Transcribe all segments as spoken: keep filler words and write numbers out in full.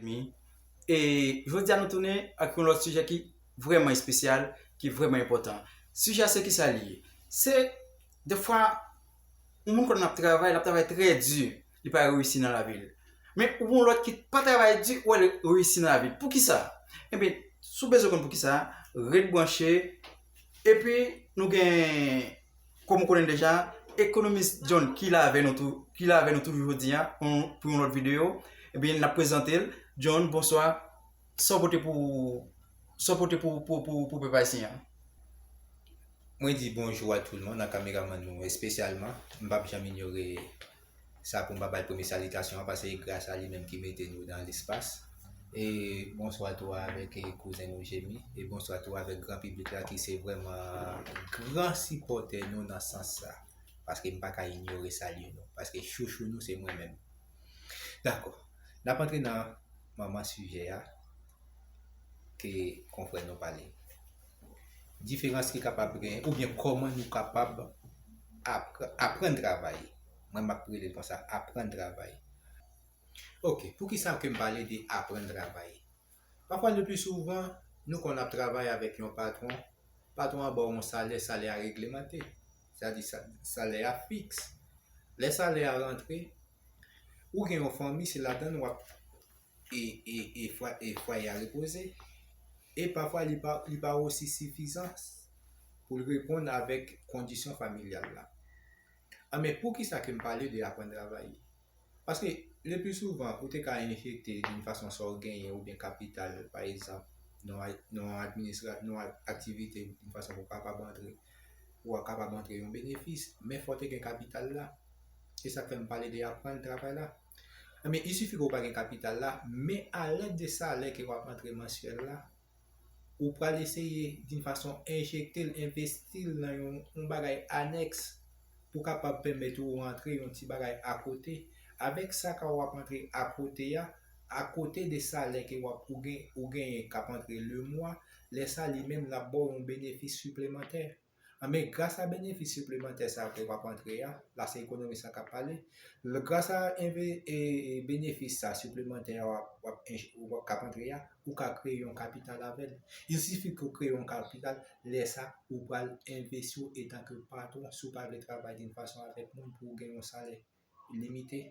Jeremy. E jodi a nou tounen ak yon lòt sijè ki vrèman espesyal, ki vrèman enpòtan. Sijè a se kisa li ye? Se, defwa, yon moun konn ap travay, l ap travay trè di, li pa reyisi nan lavi l. Men ou yon lòt ki pa travay di, ou wè l reyisi nan lavi l. Poukisa? Ebyen, si w bezwen konn poukisa, ret branche. Epi, nou gen, kòm ou konnen deja, ekonomis John ki la avè nou tou, ki la avè nou toujou jodi a, pou, pou yon lòt videyo. Ebyen, n ap prezante l. John, bonswa. Sa w pote pou, sa w pote pou, pou, pou, pou pèp ayisyen an? Mwen di bonjou a tout le monde, a kameramann nou espesyalman. M p ap janm inyore sa pou m pa bay premye salitasyon an, paske e gras a li menm ki mete nou nan lespas. E bonswa tou avèk e kouzen nou Jemi, e bonswa tou avèk gran piblik la ki se vrèman gran sipòtè nou nan sans sa. Paske m pa ka inyore salye nou, paske chouchou nou se mwen menm. Dakò, n ap antre nan manman sijè a ke konfrè nou pale. Diferans ki kapab genyen, oubyen kòman nou kapab apr- aprann travay. Mwen, m ap rele l konsa, aprann travay. Oke, poukisa ke m pale de aprann travay? Pafwa, le pli souvan, nou konn ap travay avèk yon patwon, patwon an ba w yon salè, salè a reglemante, sètadi salè a fiks. Lè salè a rantre, ou gen yon fanmi, se ladan l w ap e, e, e, fwa, e fwaye a repoze. E pafwa, li pa, li pa osi sifizan pou l reponn avèk kondisyon familyal la. Anben, poukisa ke m pale de aprann travay? Paske, le pli souvan, ou te ka enjekte d'une façon sa w genyen oubyen kapital, pa egzanp, nan, nan administra, nan aktivite d'une façon pou w kapab antre, pou w kapab antre yon benefis, men fò w te gen kapital la. Se sa k fè m pale de aprann travay la. Anben, il suffit ke w pa gen kapital la, men a lèd de salè ke w ap antre mansyèl la, ou pral eseye d'une façon enjekte l, envesti l nan yon, yon bagay anèks pou kapab pèmèt ou rantre yon ti bagay akote. Avèk sa ka w ap antre akote a, akote de salè ke w ap ou gen ou genyen k ap antre le mwa, lè sa li menm l ap ba w yon benefis siplemantè. Anben, gras a benefis siplemantè sa ke w ap antre a, la se ekonomis la k ap pale, gras a benefis sa siplemantè a w ap, w ap, w ap, k ap antre a, ou ka kreye yon kapital avè l. Il suffit ke w kreye yon kapital, lè sa, ou pral envesti w etanke patwon, si w pa vle travay d'une façon avèk moun pou w gen yon salè limite.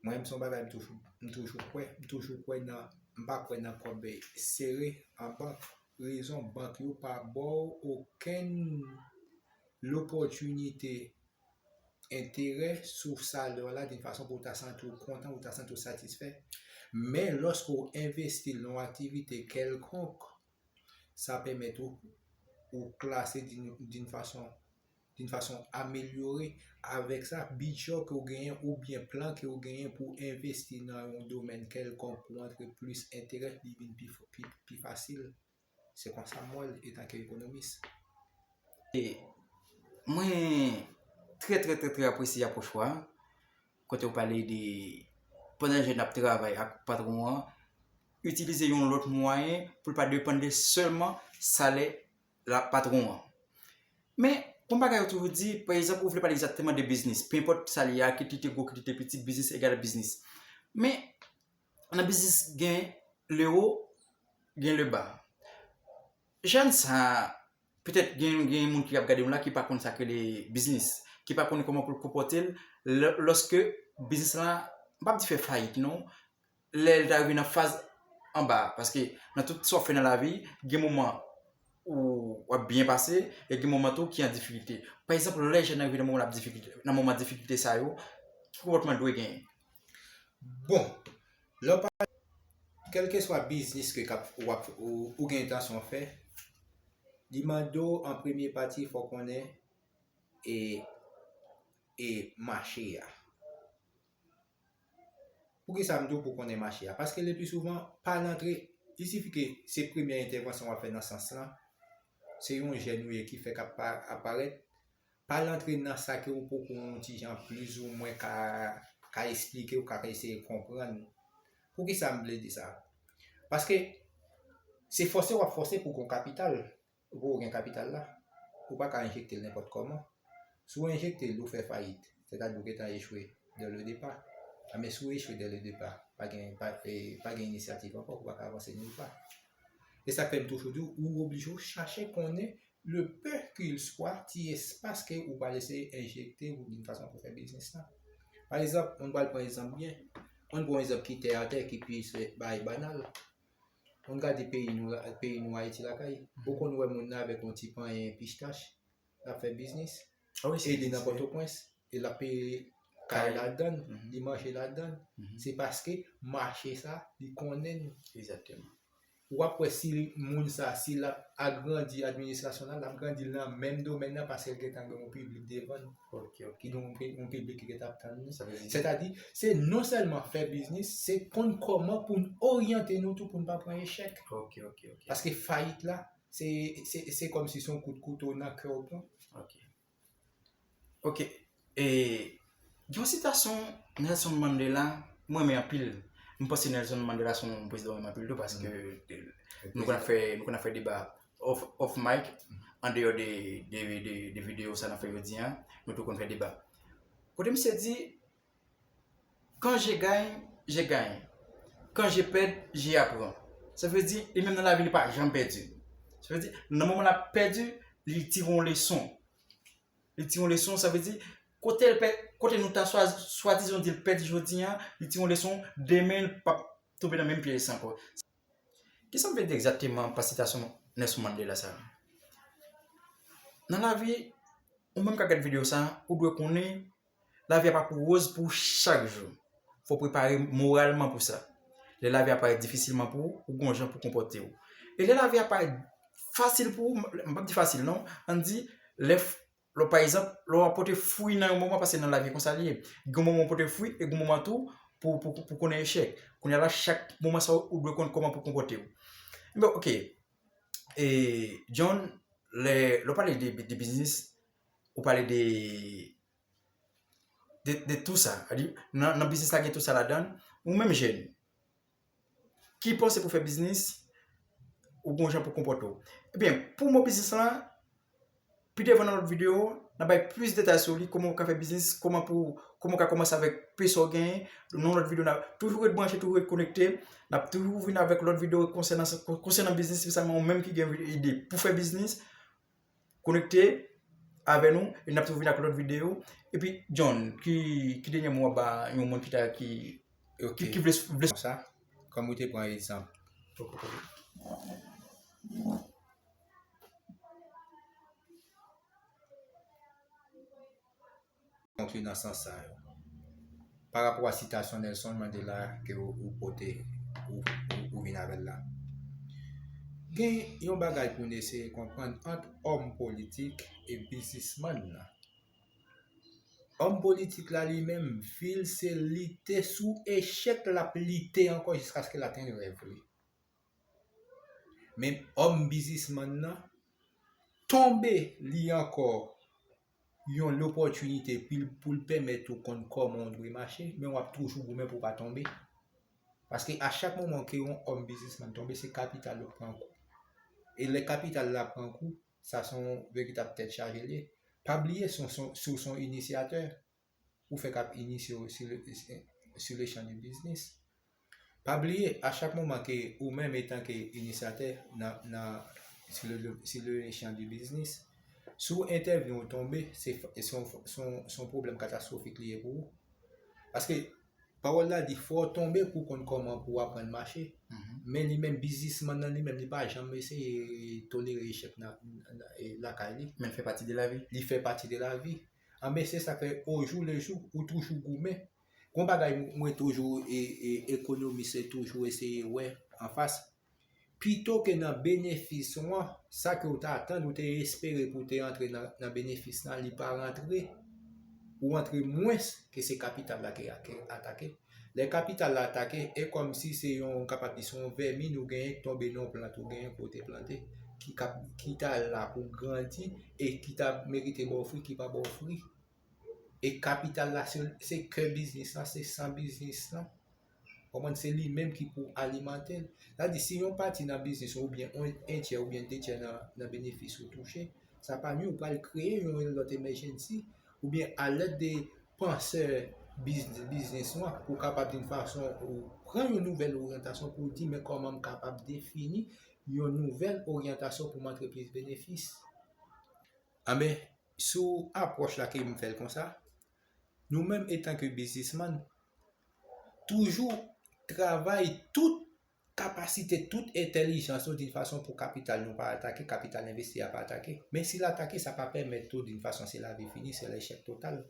Mwen menm se yon bagay m toujou, m toujou kwè, m toujou kwè nan, m pa kwè nan kòb sere an bank. Rezon, bank yo pa ba w okenn lopòtinite enterè sou salè w la d'une façon pou w ta santi w kontan, pou w ta santi w satisfè. Men lòske w envesti l nan yon aktivite kèlkonk, sa pèmèt ou, ou klase d'une façon d'une façon amelyore. Avèk sa, bidjè ke w genyen oubyen plan ke w genyen pou w envesti nan yon domèn kèlkonk pou w antre plis enterè, li vin pi, pi, pi fasil. Se konsa m wè l etanke ekonomis. E mwen trè, trè, trè, trè apresye apwòch ou a, kote w pale de pandan jèn ap travay ak patwon an, itilize yon lòt mwayen pou l pa depann de sèlman salè la patwon an. Men, kòm bagay yo toujou di, pa egzanp, ou vle pale egzakteman de biznis, pe enpòt sa li ye a, kit li te gwo, kit li te piti, biznis egal biznis. Men, nan biznis gen le wo, gen le ba. Jèn sa, petèt gen, gen moun ki ap gade nou la ki pa konn sa k rele biznis, ki pa konnen kòman pou l konpòte l lè, lòske biznis la, m p ap di fè fayit non, lè l ta rive nan faz anba a. Paske nan tout sa w fè nan lavi, gen moman ou w ap byen pase, e gen moman tou ki an difikilte. Pa egzanp, lè jèn nan rive nan moman l ap difikilte, nan moman difikilte sa yo, ki konpòtman l dwe genyen? Bon, lè w pa, kèlkeswa biznis ke k ap, w ap, ou, ou gen entansyon fè, li mande w an premye pati fò w konnen e, e mache a. Poukisa m di w pou w konnen mache a? Paske le pli souvan, pa l antre, il suffit ke se premyè entèvansyon w ap fè nan sans lan, se yon jèn ou ye ki fèk ap, ap parèt, pa l antre nan sa ke ou poko yon ti jan plizoumwen ka, ka esplike ou, ka eseye konprann. Poukisa m vle di sa? Paske se fòse w ap fòse pou w gen yon kapital. Ou poko gen kapital la, ou pa ka enjekte l nenpòt kòman. Si w enjekte l, ou fè fayit, sètadi ou gentan echwe dès le départ. A men si w echwe dè le depa, pa gen, pa, e, pa gen inisyativ ankò, ou pa ka avanse nil pa. E sa k fè m toujou di w, ou oblije w chache konnen le peu qu'il soit ti espas ke ou pral eseye enjekte ou d'une façon pou fè biznis la. Pa egzanp, mwen pral pran egzanp byen. Mwen pran egzanp ki tè a tè, ki pi se bagay banal. Mwen gade peyi nou, la- peyi nou Ayiti lakay. Ou konn wè moun nan avèk yon ti panyen pistach, l ap fè biznis. E li nan Pòtoprens, e l ap peye kay ladan, li manje ladan. Se paske mache sa, li konnen nou. Egzakteman. W ap wè si moun sa, si l ap agrandi administrasyon la, l ap grandi l nan menm domèn nan paske l gentan gen yon piblik devan l. Ki gen yon pi- yon piblik ki gentan ap tann li. Sètadi, se non sèlman fè biznis, se konn kòman pou n oryante nou tou pou n pa pran echèk. Paske fayit la, se, se, se kòmsi se yon kout kouto nan kè w pran. Ok. E, gen yon sitasyon Nelson Mandela, mwen renmen anpil. M panse Nelson Mandela se yon prezidan mwen renmen anpil tou, paske nou konn ap fè, nou konn ap fè deba off, off mic, andeyò de, de, de, de videyo sa n ap fè jodi a, nou tou konn fè deba. Kote misye di, quand je gagne, je gagne. Quand je perds, j'y apprends. Sa vle di, li menm nan lavi, li pa janm pèdi. Sa vle di, nan moman l ap pèdi, li tire yon leson. Li tire yon leson, sa vle di, kote l pè, kote nou ta swa, swadizan di l pèdi jodi a, li tire yon leson, demen l p ap tonbe nan menm pyèj sa ankò. Kisa m vle di egzakteman pa sitasyon Nelson Mandela sa a? Nan lavi, ou menm k ap gad videyo sa a, ou dwe konnen lavi a pa pou woz pou chak jou. Fò w prepare moralman pou sa. Lè lavi a parèt difisilman pou ou, ou gon jan pou konpòte w. E lè lavi a parèt fasil pou ou, m p ap di fasil non, ann di, lè, lè, pa egzanp, lè w ap pote fwi nan yon moman, paske nan lavi konsa li ye. Gon moman w pote fwi, e gon moman tou, pou, pou, pou konnen echèk. Kounye a la, chak moman sa, ou dwe konn kòman pou konpòte w. Bon, ok. E, John, lè, lè w pale de, de biznis, ou pale de, de, de tou sa. Sa di, nan, nan biznis la gen tou sa ladan. Ou menm jèn, ki panse pou fè biznis, ou gon jan pou konpòte w. Ebyen, pou mo biznis la, pi devan nan lòt videyo, n a bay plis detay sou li, kòman w ka fè biznis, kòman pou, kòman w ka kòmanse avèk pe sa w genyen. Nan lòt videyo, n a toujou ret branche, toujou ret konekte. N ap toujou vin avèk lòt videyo konsènan, konsènan biznis, espesyalman ou menm ki gen ide pou fè biznis. Konekte avè nou, e n ap toujou vin ak lòt videyo. Epi, John, ki, ki dènye mo w ap ba yon moun ki ta, ki, ki, ki vle, vle. Konsa, kòm ou te pran egzanp. Konkli nan sans sa yo. Pa rapò a sitasyon Nelson Mandela ke ou, ou pote, ou, ou, ou vin avè l la. Gen yon bagay pou n eseye konprann ant òm politik e biznismann nan. Òm politik la li menm, vi l se lite sou echèk l ap lite ankò jiskaske l atenn rèv li. Men òm biznismann nan, tonbe li ankò yon lopòtinite pou l, pou l pèmèt ou konn kòman w dwe mache, men w ap toujou goumen pou w pa tonbe. Paske a chak moman ke yon òm biznismann tonbe, se kapital l ap pran kou. E lè kapital la pran kou, sa se yon veritab tèt chaje l ye. Pa bliye, si w se yon, si w se yon inisyatè, ou fèk ap inisye w sur le, sur le champ du business. Pa bliye, a chak moman ke ou menm etanke inisyatè nan, nan, sur le, sur le champ du business, si w entèvni ou tonbe, se, se yon, se yon, se yon pwoblèm katastwofik li ye pou ou. Paske pawòl la di, fò w tonbe pou w konn kòman pou w aprann mache. Men li menm, biznismann nan li menm, li pa janm eseye tolere echèk nan, nan, e, lakay li. Men l fè pati de lavi. Li fè pati de lavi. Anben, se sa k fè, au jour le jour, ou toujou goumen. Gon bagay mwen toujou, e, e, ekonomis toujou eseye wè anfas. Pito ke nan benefis ou an, sa ke w t atann, ou te espere pou w te antre nan, nan benefis lan, li pa rantre, ou antre mwens ke se kapital la ke, ke atake. Lè kapital la atake, e kòmsi se yon, kapab di, se yon vèmin ou genyen k tonbe nan yon plant ou genyen ke w te plante, ki kap, ki ta la pou grandi e ki ta merite ba w fwi, ki pa ba w fwi. E kapital la, se, se kè biznis lan, se san biznis lan. Konprann, se li menm ki pou alimante l. Sa di, si yon pati nan biznis ou, oubyen yon, yon tyè oubyen de tyè nan, nan benefis ou touche, sa pa nwi, ou pral kreye yon lòt emergency, oubyen a lèd de pansè biznis ou an, pou w kapab di yon fason ou pran yon nouvèl oryantasyon pou w di men kòman m kapab defini yon nouvèl oryantasyon pou m antre plis benefis. Anben, sou apwòch la ke m fè l konsa, nou menm etanke biznismann, toujou travay tout kapasite, tout entèlijans nou di yon fason pou kapital nou pa atake, kapital envesti a pa atake. Men si l atake, sa pa pèmèt tou di yon fason se lavi fini, se lechèk total.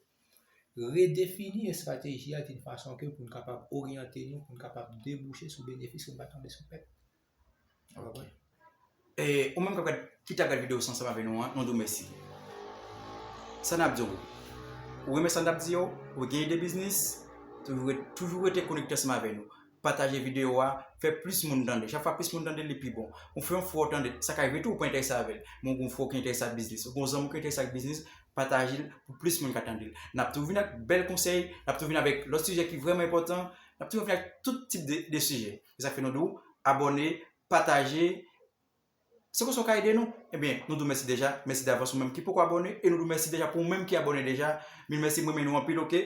Redefini estrateji a di yon fason ke pou n kapab oryante nou, pou n kapab debouche sou benefis, pou n pa tonbe sou pèt. Ou konprann? E ou menm k ap gad, ki t ap gad videyo sa ansanm avè nou an, nou di w mèsi. Sa n ap di w, ou renmen sa n ap di yo, ou gen ide biznis, toujou ret- toujou rete konekte ansanm avè nou. Pataje videyo a, fè plis moun tande. Chak fwa plis moun tande l, li pi bon. Ou fè yon frè w tande, sa ka rive tou ou pa enterese avè l, men ou gen yon frè w ki enterese ak biznis, ou gen yon zanmi w ki enterese ak biznis, pataje l pou plis moun ka tande l. N ap toujou vin ak bèl konsèy, n ap toujou vin avèk lòt sijè ki vrèman enpòtan, n ap toujou vin ak tout tip de, de sijè. Se sa k fè nou di w abòne, pataje. Se konsa w ka ede nou. Ebyen, nou di w mèsi deja, mèsi davans ou menm ki poko abòne, e nou di w mèsi deja pou ou menm ki abòne deja. Mil mèsi, m renmen nou anpil, oke?